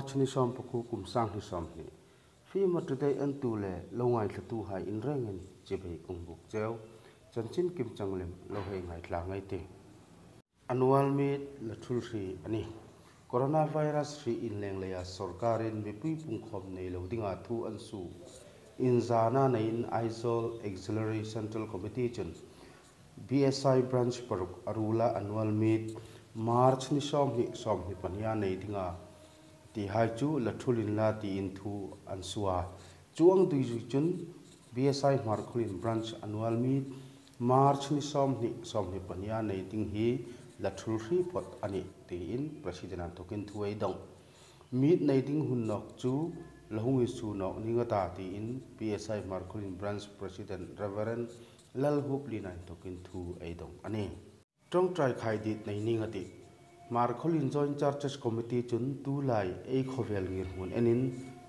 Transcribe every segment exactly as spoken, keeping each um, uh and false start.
March ni sawm pakuo, kum sang hni sawmhni. Fimer Today entu le lo ngaithlatuhai in rengin chibai kan buk cheu. Chanchin kimchang lem lo hei ngaithla ngei ei tih. Annual meet la thul hri a nih. Coronavirus hri inleng leia sawrkarin mipui pungkhawm nei lo dinga thu an suo. Inzana neiin Aizawl Auxiliary Central Committee chun B S I branch paruk a ruola annual meet March ni sawmhni, sawmhni pahnia nei dinga tihai chu la thul inla tiin thu an suo a. Chuong dui zui chun B S I Hmarkhawlien branch annual meet March ni sawmhni, sawmhni pahnia nei ding hi la thul hri phawt a nih tiin President an thokin thu ei dong. Meet nei ding hun nawk chu la hung insuo nawk ning a ta tiin B S I Hmarkhawlien branch President Reverend Lalhuplien an thokin thu ei dong a nih. Ṭawngṭai khai dit nei ning a tih. Hmarkhawlien Joint Churches Committee chun tulai ei khawvel ngirhmun enin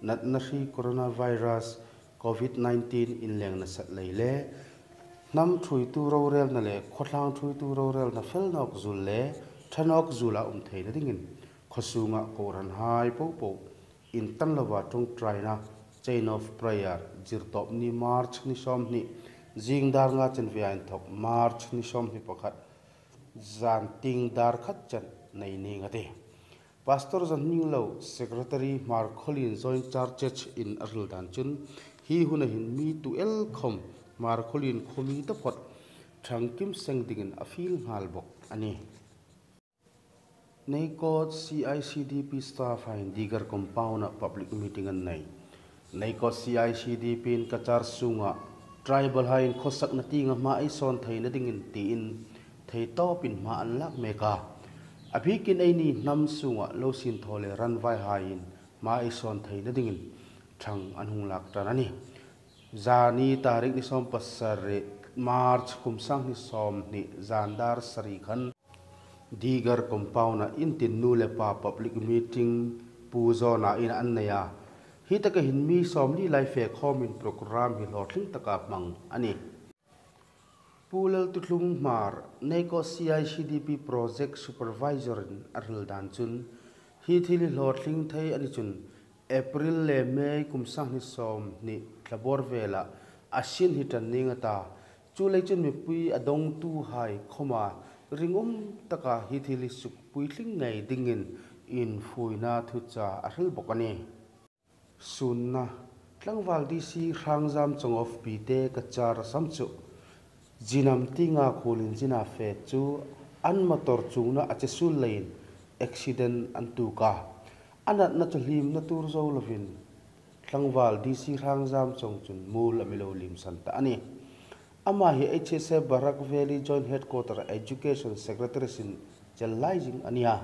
natna hri coronavirus covid nineteen inleng nasat lei le hnam ṭhuoitu rorelna le khawtlang ṭhuoitu rorelna fel nawk zuol le ṭha nawk zuola um theina dingin khawsunga kohranhai popo intan lova ṭawngṭaina chain of prayer zirtawp ni March ni sawmhni, zing dar nga chanvea inthok March ni sawmhni pakhat, zan tieng dar khat chen nei ning a tih. Pastor Zanhminglo, Secretary Hmarkhawlien Joint Churches in a hril dan chun hi huna hin mi tu el khawm Hmarkhawlien khuomi taphawt ṭhangkim seng dingin a fiel nghal bawk a nih. Neikawt C I C D P staff hai Digar compound-a public meeting an nei. Neikawt C I C D P in Cachar sunga tribal haiin khawsakna tienga hma ei sawn theina dingin tiin thei tawpin hma an lak mek a. A bikin eini hnam sunga lo sinthaw le ranvai haiin hma ei sawn theina dingin ṭhang an hung lak ṭan a nih. Zani tarik ni sawm pasari March kum sang hni sawmhni zan dar sari khan Digar compound-a intinnu le pa public meeting Pu Zawna ina an nei a. Hi taka hin mi sawmli lai fe khawmin program hi hlawtling taka hmang a nih. Pu Laltuthlung Hmar, Neikawt C I C D P project supervisor-in a hril dan chun hi thil hi hlawtling thei a ni chun April le May kum sang hni sawmhni thlabawr vela a sin hi ṭan ning a ta. Chuleiin chun mipui a dongtuhai khawma ringum taka hi thil hi sukpuitling ngei dingin infuina thucha a hril bawk a nih. Sunna, Tlangval D C Hrangzam Chawng of Pite Cachar sam chu zinam tienga khuolinzina fe chu an motor chungna a che suol leiin accident an tuok a. A natna chu hlimna tuor zo lovin Tlangval D C Hrangzam Chawng chun muol a mi lo limsan ta a nih. Ama hi H S A Barak Valley Joint Headquarter Education Secretary sin chel lai zing a nih a.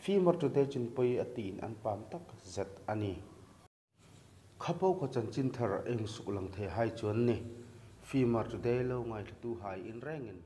Fimer Today chun poi a tiin an pam tak zet a nih. Kha po kha chanchin thar ei hung suklang theihai chu an nih. Fimer Today lo ngaithlatuhai in rengin